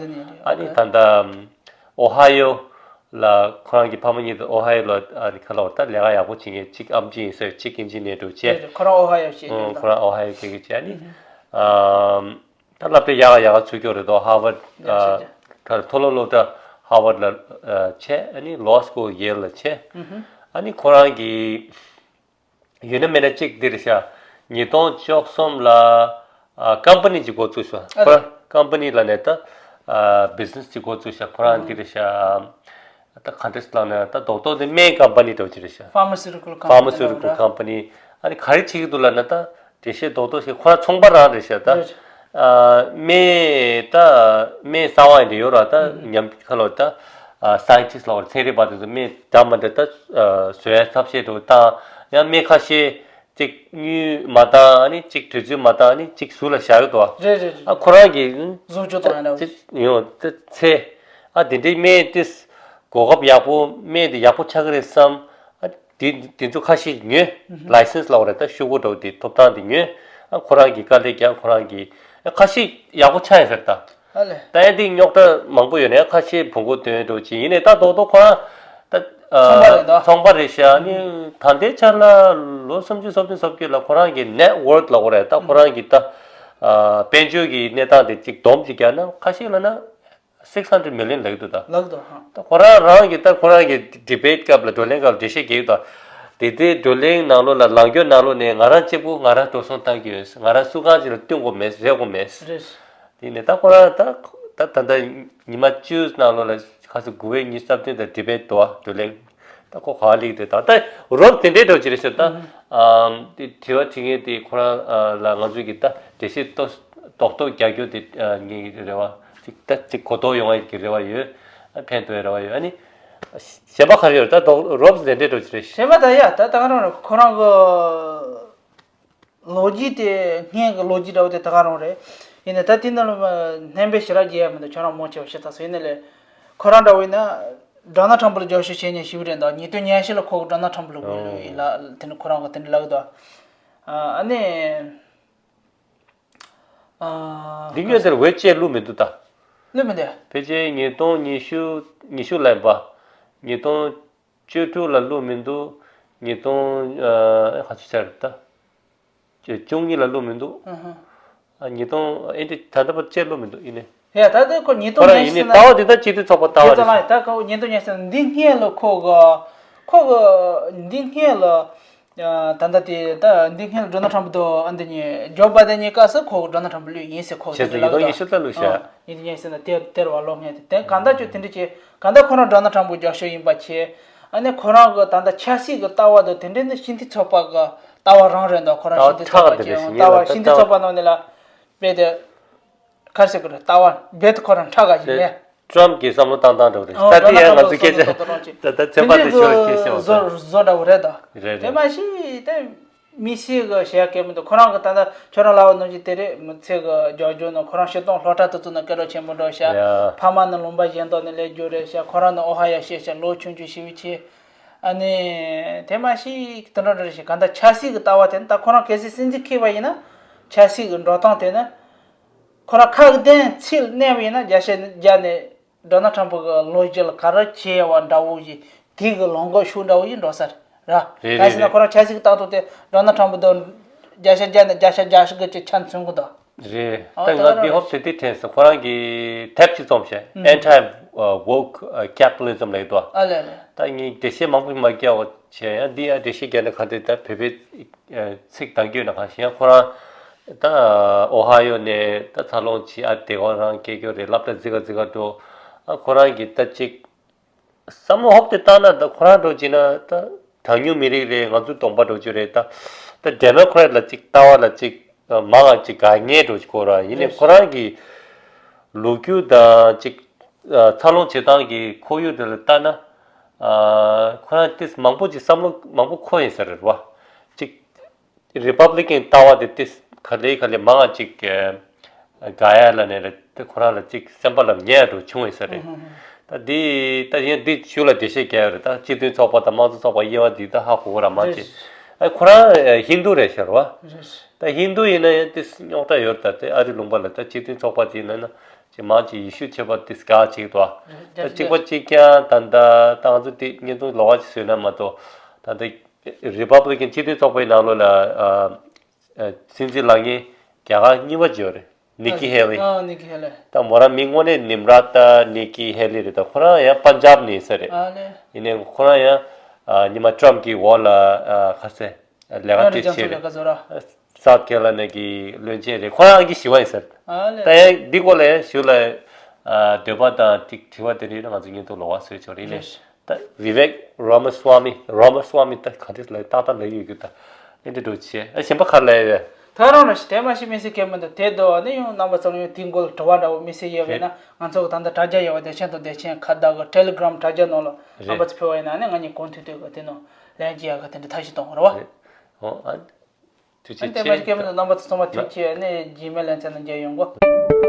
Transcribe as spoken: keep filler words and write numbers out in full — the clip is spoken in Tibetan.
འདི་ནས་རེད། ཨ་ནི་ད་ལྟ་ཨོ་ཧ་ཡོ་ལ་ཁོ་རང་གི་ཕ་མ་གཉིས་དེ་ཨོ་ཧ་ཡོ་ལ་ཨ་ནི་ཁ་ལོ་ད་ལས་ཀ་ཡག་པོ་བྱེད་མཁན་གཅིག་ཨམ་ཆི་ཡིན་ཟེར་གཅིག་ཨིན་ཇི་ནི་ཡར་འདྲ་བྱས། རེད་རེད། ཁོ་རང་ཨོ་ཧ་ཡོ་བྱེད་ཨོ་ཀྱི་ཁོ་རང་ཨོ་ཧ་ཡོ་སྐད་ཀྱི་བྱས་ནི། ཨམ། ད་སློབ་གྲྭ་ཡག་ཡག་ཚུད་ཀྱོག་རེད་དོ། ཧར་ཝར་ཡག་ཤོས་ཀྱང་། ད་མཐོ་སློབ་སློབ་གྲྭ་ཧར་ཝར་ལ་ཨ་བྱས། ཨ་ནི་ལོ་སྐུལ་ཡེལ་ལ་བྱས། ཨ་ནི་ཁོ་རང་གི་ཡུན་ནི་མེད་ན་གཅིག་འདི་རེད་ཤག་ཉིས་སྟོང་བཅུ་གསུམ་ལ་ཨ་ཀམ་པ་ནི་ཅིག་འགོ་བཙུགས་ཤག་ཨ་ཁོ་རང་ཀམ་པ་ནི་ལ་ནས་ད་ཨ་བི་ཛི་ནེ་སི་ཅིག་འགོ་བཙུགས་ཤག་ཁོ་རང་འདི་རེད་ཤག་ད་ག་འདྲས་ལབ་ན་ད་རྡོག་རྡོག་འདི་སྨན་ཀམ་པ་ནི་འདྲ་བོ་ཅིག་རེད་ཤག Pharmaceutical company ཕར་མ་སུ་ཊི་ཀལ་ལབ་ཀམ་པ་ནི། ཨ་ནི་ག་རེ་བྱེད་ཀྱི་འདུག་ལབ་ན་ད་འགྲེལ་བཤད་རྡོག་རྡོག་ཞིག་ཁོ་རང་ཚོང་པ་རང་རེད་ཤག་ད་རེད། ཨ་སྨན་ད་སྨན་གསར་པ་ཡིན་དུ་ཡོད་ར། ད་ཉམས་ཁ་ལོ་ད་ཨ་སའེན་ཊིསི་ལ་བར་ཚན་རིག་པ་དེ་ཚོ་སྨན་འདྲ་མ་འདྲ་ད་ཨ་བཟོ་ཡ་ཐབས་ཤེས་འདྲ་བོ་བཏང་། ཡང་སྨན་ཁ་ཤས་གཅིག་དངུལ་མ་བཏང་། ཨ་ནི་གཅིག་དུས་ཚོད་མ་བཏང་། ཨ་ནི་གཅིག་ཟུར་ལ་བཞག་གི་འདུག་རེད་རེད་རེད། ཨ་ཁོ་རང་གིས་བཟོ་བཅོས་བཏང་ཡ་ལ་ཅིག་ཡོང་ད་ཚེ། ཨ་དེ་འདྲའི་སྨན་དེ་གོ་སྐབས་ཡག་པོ་སྨན་དེ་ཡག་པོ་ཆགས་ཀྱི་རེད་བསམ། ཨ་དེ་དེ་ཚོ་ཁ་ཤས་ཉོས། ལའི་སེན་སི་ལབ་པ་རེད། ད་ཤོག་གུ་འདྲ་བོ་དེ་ཐོབ་ཐང་དེ་ཉོས། ཨ་ཁོ་རང་གིས་དཀའ་ལས་རྒྱག་ཁོ་རང་གིས་ཨ་ཁ་ཤས་ཡག་པོ་ཆགས་ཡིན་ཟེར་ད། ཨ་ལས། ད་ཡང་དེ་རྙོག་དྲ་མང་པོ་ཡོད་ནའི་ཁ་ཤས་བོང་གུ་འདོན་འགྲོ་བྱེད་ཡིན་ནའི་ད་རྡོག་རྡོག་ཁོ་རང་ད་ཚོང་པ་རེད་ད། ཚོང་པ་རེད་ཤག་ཨ་ནི་ད་ལྟའི་ཆར་ལ་ལོ་སུམ་ཅུ་སོ་བདུན་སོ་བརྒྱད་ལ་ཁོ་རང་གི་ནེཊ་ཝོར་ཐི་ལབ་དགོས་རེད། ད་ཁོ་རང་གི་ད་ཨ་དཔལ་འབྱོར་གྱི་གནས་སྟངས་དེ་གཅིག་སྡོམ་གཅིག་རྒྱག་ན་ཁ་ཤས་ལབ་ན་six hundred million ལབ་ཀྱི་འདུག་ད། ལབ་ཀྱི་འདུག་ཧ། ད་ཁོ་རང་རང་གི་ད་ཁོ་རང་གི་ཌི་བེཊ་སྐབས་ལ་བགྲོ་གླེང་སྐབས་ལ་འགྲེལ་བཤད་རྒྱག་གི་འདུག་དེ་དེ་བགྲོ་གླེང་ནང་ལོགས་ལ་ལངས་སྐྱོར་ནང་ལོགས་ནས་ང་རང་གཅིག་པུ་ང་རང་འགྲོ་སོང་བཏང་གི་ཡོད། ང་རང་སུ་གང་ཅིག་ལ་བསྟུན་དགོས་མེད། རེད་དགོས་མེད། རེད། དེ་ནས་ད་ཁོ་རང་ད་ད་ད་ད་ཉི་མ་བཅུ་ནང་ལོགས་ལ་ཁ་སང་དགུ་པའི་ཉི་ཤུ་རྩ་བདུན་དང་ཌི་བེཊ་འདུག་བ། བགྲོ་གླེང་ད་ཁོ་ག་ལིག་དེ་ད་ད་རོབ་དེ་འདྲའི་འགྲོ་ཅི་རེད་ཟེར་ད། ཨམ་དེ་དྲི་བ་དྲི་མཁན་དེ་ཁོ་རང་ལ་ང་ཚོས་ཀྱི་ད་འགྲེལ་བཤད་ཏོ་རྡོག་རྡོག་རྒྱག་རྒྱུ་དེ་ངའི་རེ་བ་ཅིག་ད་ཅིག་གོ་རྟོགས་ཡོང་བའི་གི་རེ་བ་ཡོད། ཕན་ཐོགས་རེ་བ་ཡོད། ཨ་ནི་གཞན་པ་ག་རེ་ཡོད་ད་རྡོག་རོབ་དེ་འདྲའི་འགྲོ་ཅི་རེད། གཞན་པ་ད་ཡ་ད་ད་ག་རང་ཁོ་རང་གི་ལོ་རྒྱུས་དེ་སྔོན་གྱི་ལོ་རྒྱུས་འདྲ་བོ་དེ་ད་ག་རང་རེད། ཡིན་ནའི་ད་དེ་ནང་ལ་སྣོན་པ་ཞེ་དྲག་རྒྱག་ཡ་མི་འདུག་ཁྱོད་རང་མང་ཆེ་བ་ཤེས་ཚར་སོང་། ཡིན་ནའི་ལས་ཁོ་རང་འདྲ་བོ་ཡིན་ན་ཌོ་ནལ་ཊམ་ཕ་ལ་རྒྱབ་སྐྱོར་བྱེད་མཁན་ཞེ་པོ་རེད་འདུག་ཉིས་སྟོང་ཉི་ཤུ་ལ་ཁོ་ཌོ་ནལ་ཊམ་ཕ་ལ་བོ་ལ་ཡིན་ལ་དེ་ནི་ཁོ་རང་གི་དེ་འདྲ་ལབ་ཀྱི་འདུག་ཨ་ནི་ཨ་འདི་སྔོན་དེར་ཝེ་ཅེ་བླུགས་མི་འདུག་ད། བླུགས་མི་འདུག་ཕལ་ཆེར་ཉིས་སྟོང་ཉི་ཤུ་ཉི་ཤུ་ལ་ཡིན་པ། ཉིས་སྟོང་བཅུ་དྲུག་ལ་བླུགས་མི་འདུག་ཉིས་སྟོང་ཨ་ག་ཚོད་ཆགས་རེད་ད། བཅུ་གཉིས་ལ་བླུགས་མི་འདུག་ཨ་ཉིས་སྟོང་ཨེ་འདྲ་ད་ལྟ་བར་བཅད་བླུགས་མི་འདུག་ཡིན་ནའི། ཡ་ད་ལྟ་ཁོ་ཉིས་ཁོ་སྟོང་རང་ཉི་ཡིན་ཤུ་ནའི་ཟེར་ན། ལྟ་བ་དེ་ད་སྤྱི་འཐུས་ཚོགས་པ་ལྟ་བ་རེད་ད་ལ་ད་ཁོ་ཉིས་སྟོང་ཉི་ཤུ་ཟེར་ན་འདི་སྔོན་ལ་ཁོ་གི་ཁོ་གི་འདི་སྔོན་ལ་ད་ལྟ་དེ་ད་འདི་སྔོན་ལ་ཌོ་ནལ་ཊམ་པ་དང་ཨ་འདི་གཉིས་ཇོ་བྷའི་ཌེན་གཉིས་སྐབས་སུ་ཁོ་གི་ཌོ་ནལ་ཊམ་པ་བླུགས་ཡིན་ཟེར་ཁོ་བྱས་ཙང་ཉིས་སྟོང་ཉི་ཤུ་ལ་བླུགས་ཤག་ཉིས་སྟོང་ཉི་ཤུ་ཟེར་ན་དེ་དེར་བ་ལོ་སྔོན་དེ་དེ་གང་ལྟར་ཅིག་དེ་འདྲ་བྱས་གང་ལྟར་ཁོ་རང་ཌོ་ནལ་ཊམ་པ་རྒྱབ་སྐྱོར་ཡིན་པ་བྱས། ཨ་ནི་ཁོ་རང་གི་ད་ལྟ་ཆབ་སྲིད་ཀྱི་ལྟ་བ་དང་དེ་འདྲ་ནི་སྤྱི་འཐུས་ཚོགས་པ་གི་ལྟ་བ་རང་རེད་འདུག་ཁོ་རང་ལྟ་བ་སྤྱི་འཐུས་ཚོགས་ཁྲག་པ་དེ་རེད་ཞིག་ཡིན་ལ་ལྟ་བ་ད་སྤྱི་འཐུས་ཚོགས་པ་ནང་ནས་ལ་དཔེ་དེ་ག་རེ་ཟེར་དགོས་རེད། ལྟ་བ་རྦད་དེ་ཁོ་རང་ཁྲག་ག་ཞིག་རེད། མེད། ཊམ་གྱི་བསམ་བློ་བཏང་སྟངས་འདྲ་བོ་རེད། ཨོ་ད་ལྟ་ཡང་ང་ཚོ་སྐད་ཆ་ད་ལྟ་ཚན་པ་དེ་ཆོས་སྐད་ཆ་བ་ད་བཟོ་བཟོ་འདྲ་བོ་རེད་ད། རེད་དེ་རེད། མ་གཞི་དེ་མི་སེར་གི་བཤད་སྐད་མི་འདུག་ཁོ་རང་གི་ད་ལྟ་ཁྱོད་རང་ལབ་པ་ནང་བཞིན་དེ་རེད། མི་ཚེ་གི་རྒྱབ་ལྗོངས་ནང་ཁོ་རང་སྤྱིར་བཏང་སློབ་གྲྭ་དེ་ཚོ་ནང་སྐད་གྲགས་ཆེན་པོ་འགྲོ་ཤག་ཡ། ཕ་མ་ནི་ལུང་པ་གཞན་དག་ནས་སླེབས་རྒྱུ་རེད་ཤག་ཁོ་རང་ནི་ཨོ་ཧ་ཡོ་གཤེགས་ཤག་ལོ་ཆུང་ཆུང་ཞེ་པོ་ཅིག་ཨ་ནི་དེ་མ་གཞི་དེ་འདྲ་འདྲ་རེད་ཤག་གང་ལྟར་ཆབ་སྲིད་ཀྱི་ལྟ་བ་དེ་ནི་ད་ཁོ་རང་གལ་སྲིད་སྲིད་འཛིན་འཁྱེར་བ་ཡིན་ན་ཆབ་སྲིད་ཀྱི་འགྲོ་སྟངས་དེ་ནི་ཁོ་རང་ཁ་གི་གདན་ཚིག་གནས་པ་ཡིན་ན་རྒྱ་ཤ་རྒྱ་ནས་ཌོ་ནལ་ཊམ་པ་གི་ལོ་རྒྱུས་ལ་ག་རེ་བྱས་པ་འདྲ་བོ་ཞིག་དེ་གི་ལོ་འགོ་ཤུགས་འདྲ་བོ་ཞིག་འགྲོ་ས་རེད། རེད་གང་ཟེར་ན་རེད་ཁོ་རང་ཆབ་སྲིད་ཀྱི་ལྟ་སྟངས་དེ་ཌོ་ནལ་ཊམ་པ་དང་རྒྱ་ཤ་རྒྱ་ནས་རྒྱ་ཤ་རྒྱ་ཤ་གི་ཆ་མཚོན་གི་འདུག་རེད། ཨོ་ད་ད་ང་འདི་ཧོབ་དེ་དེ་དྲན་སོང་། ཁོ་རང་གིས་དེབ་ཅིག་རྩོམ་བྱས། ཨུམ། Anti Woke Capitalism ལབ་འདུག་ཨ་ལས་ལས། ད་ངས་འགྲེལ་བཤད་མང་པོ་མ་རྒྱག་པ་བྱས་ཡང་འདི་ཡང་འགྲེལ་བཤད་རྒྱག་ན་ག་འདྲ། ད་བོད་པའི་ཚིག་དང་སྐྱོན་ན་གང་ཤེས། ཡང་ཁོ་རང་ད་ཨོ་ཧ་ཡོ་ནས་ད་འཚར་ལོངས་བྱས། ཨ་དེ་ག་རང་སྐད་སྐྱོ་རེད། སློབ་གྲྭ་འཛིན་ག་འཛིན་ག་འགྲོ། ཨ་ཁོ་རང་གིས་ད་ཅིག་བསམ་བློ་ཧོབ་དེ་བཏང་ན་ད་ཁོ་རང་འགྲོ་བྱས་ན་ད་གྲངས་ཉུང་མི་རིགས་རེད། ང་ཚོ་གདོང་པ་འགྲོ་རྒྱུ་རེད། ད་ད་ཌེ་མོ་ཀ་རེ་ཊི་ལ་ཅིག་ལྟ་བ་ལ་ཅིག་མང་ང་ཅིག་དགའ་ངེས་འགྲོ་གོ་ར། ཡིན་ནའི་ཁོ་རང་གི་ལོ་རྒྱུས་དང་ཅིག་འཚར་ལོངས་བྱེད་སྟངས་ཀྱི་ཁོར་ཡུག་དེ་ལ་ལྟ་ན། ཁོ་རང་ཏིས་མང་པོ་ཅིག་བསམ་བློ་མང་པོ་འཁོར་ཡིན་ས་རེད་བ། ཅིག་རི་པབ་ལི་ཀན་ལྟ་བ་དེ་ཏིས་ག་ལེ་ག་ལེ་མང་ང་ཅིག་དགའ་ཡ་ལ་ནས་རེད། ཁོ་རང་ལ་ཅིག་སེམས་པ་ལ་ཉེ་ཡ་འགྲོ་བྱུང་ཡིན་ས་རེད། ད་འདི་ད་ཡིན་འདི་ཞུ་ལ་འགྲེལ་བཤད་རྒྱག་ཡ་རེད། ད་སྤྱི་མཐུན་ཚོགས་པ་དང་དམངས་གཙོ་ཚོགས་པ་དབྱེ་བ་འདི་ད་ཧ་གོ་གོ་ར་མ་ཅིག་ཁོ་རང་ཧིན་དུ་རེད་ཤར་བ། ད་ཧིན་དུ་ཡིན་ན་ཡང་ཏིས་རྙོག་དྲ་ཡོད་རེད། ད་དེ་ཨ་རི་ལུང་པ་ལ་ད་སྤྱི་མཐུན་ཚོགས་པ་དེ་ཡིན་ན་ན། ཅིག་མང་ཅིག་ཡེ་ཤུ་ཆོས་པ་ཏིས་དགའ་ཅིག་ཏོ། ད་གཅིག་པ་གཅིག་རྐྱང་ད་ད་ད་ང་ཚོ་དེ་བརྙན་ཐུང་ལོགས་ཀ་ཅིག་བཟོས་ན་མ་གཏོགས། ད་ད་རི་པབ་ལི་ཀན་སྤྱི་མཐུན་ཚོགས་པའི་ནང་ལོགས་ལ་སྲིད་འཛིན་ལངས་མཁན་རྒྱ་གར་གཉིས་པ་ཅིག་ཡོད་རེད། ནི་ཀི་ཧེ་ལི། ཨ་ནི་ཀི་ཧེ་ལི། ད་མོ་རང་མིང་དངོས་གནས་ནིམ་ར་ཏ་ནི་ཀི་ཧེ་ལི་རེད། ད་ཁོ་རང་ཡང་པན་ཇབ་ནས་ཡིན་ས་རེད། ཨ་ལེ། ཡིན་ནའི་ཁོ་རང་ཡང་ཉི་མ་ཊམ་གི་འོག་ལ་ཁ་ཟས། ལས་ཀ་ཨ་དེ་རི་ཅང་བྱས་ཚོ་ལས་ཀ་བཟོ་ར། སའུཐ་ཀེ་རོ་ལ་ཡ་ན་གི་བློན་ཆེན་རེད། ཁོ་རང་གི་ཞི་བ་ཡིན་ཟེར། ཨ་ལེ། ད་ཡང་འདི་སྐོར་ལ་ཡང་ཞུ་ལ་འདོད་པ་དང་ཏིག་དྲི་བ་དེ་རིགས་ང་ཚོ་ཉིན་ཐོ་ལོ་བ་བཟོས་ཆོག་རེད་ནས། ད་བི་ཝེག་ར་མ་སུ་ཝ་མི། ར་མ་སུ་ཝ་མི་ད་ག་དེ་ལ་ཏག་ཏག་ལ་ཡོད་རྒྱུ་ད་ཨེ་འདྲ་འགྲོ་ཆེ། ཨ་གཞན་པ་ག་ལ་ཡོད། ད་རང་རང་ཞིག་དེ་མ་ཞིག་མི་སྲིད་མཁན་མི་འདུག་དེ་དོ་ནི་ཡང་རྣམ་པ་ཚོ་ཡང་དེའི་མགོ་ལ་དྲི་བ་འདྲ་བོ་མི་སྲིད་ཡོད་པས་ན་ང་ཚོ་གི་ད་ལྟ་དྲ་རྒྱ་ཡོད་པ་བདེ་ཆེན་དང་བདེ་ཆེན་ཁ་བརྡ་གི་ཊེ་ལི་གྷ་རམ་དྲ་རྒྱ་ནང་ལ་རྣམ་པ་ཚོ་ཕེབས་པ་ཡིན་ན་ནི་ང་གཉིས་གོང་དུས་དུས་གི་དེ་ནང་ལན་ཅི་ཡག་གི་དེ་འདྲ་ཐབས་ཤེས་གཏོང་དགོས་རེད་བ། ཨོ་ཨ། ཐུགས་རྗེ་ཆེ། ཨ་ནི་དེ་མ་ཞིག་མཁན་མི་འདུག་རྣམ་པ་ཚོ་ཚང་མ་ཐུགས་རྗེ་ཆེ། ཨ་ནི་ཇི་མེལ་ལན་ཚན་ནང་མཇལ་ཡོང་གོ།